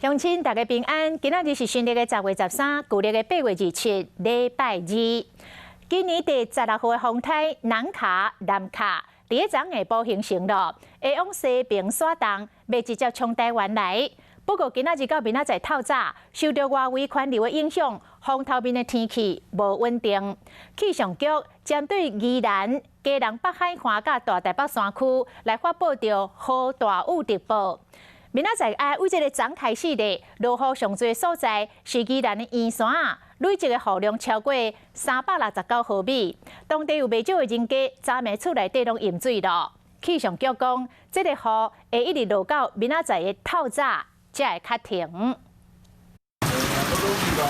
鄉親大家平安，今仔日是新曆的10月13，舊曆的8月27，禮拜二。今年第16號的風颱南卡南卡，佇咧昨下晡形成咯，會往西爿徙動，欲直接衝台灣來。不過今仔日到明仔載透早，受著外圍環流的影響，風頭面的天氣無穩定。氣象局針對宜蘭、基隆北海岸佮大台北山區來發布著豪大雨特報。明仔載愛為這个昨開始咧，落雨上濟所在是宜蘭的員山仔，累積的雨量超過369毫米。當地有袂少的人家，昨暝厝內底攏淹水咯。氣象局講，這个雨會一直落到明仔載的透早，才會較停。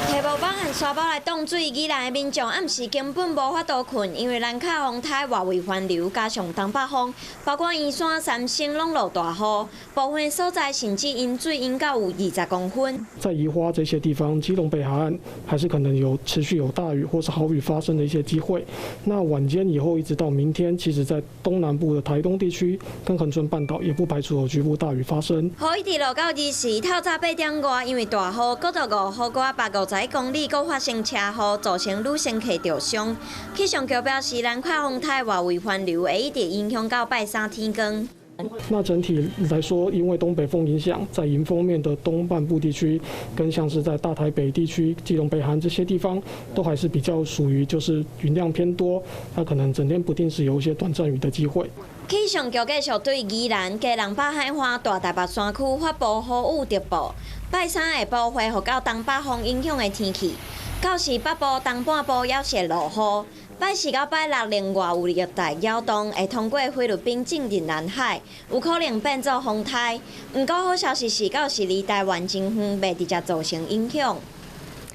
提無板和沙包來擋水，宜蘭的民眾暗時根本無法度睏，因為蘭卡風颱外圍環流加上東北風，包括員山、三星攏落大雨，部分所在甚至淹水淹到有20公分。在宜花這些地方，基隆北海岸還是可能有持續有大雨或是豪雨發生的一些機會。那晚間以後一直到明天，其實在東南部的台東地區跟恆春半島，也不排除有局部大雨發生。雨一直落到2時，透早8點外，因為大雨，國道5號過151公里，閣發生車禍，造成女乘客著傷。氣象局表示，蘭卡風颱外圍環流會一直影響到拜三天光。那整體來說，因為東北風影響，在迎風面的東半部地區，跟像是在大台北地區、基隆北海岸這些地方，都還是比較屬於就是雲量偏多，那可能整天不定時有一些短暫雨的機會。氣象局繼續對宜蘭、基隆北海岸、大台北山區發布豪雨特報。拜三下晡恢復到東北風影響的天氣，到時北部、東半部猶是會落雨。拜四到拜六，另外有熱帶擾動會通過菲律賓進入南海，有可能變做風颱。毋過好消息是，到時離台灣真遠，袂直接造成影響。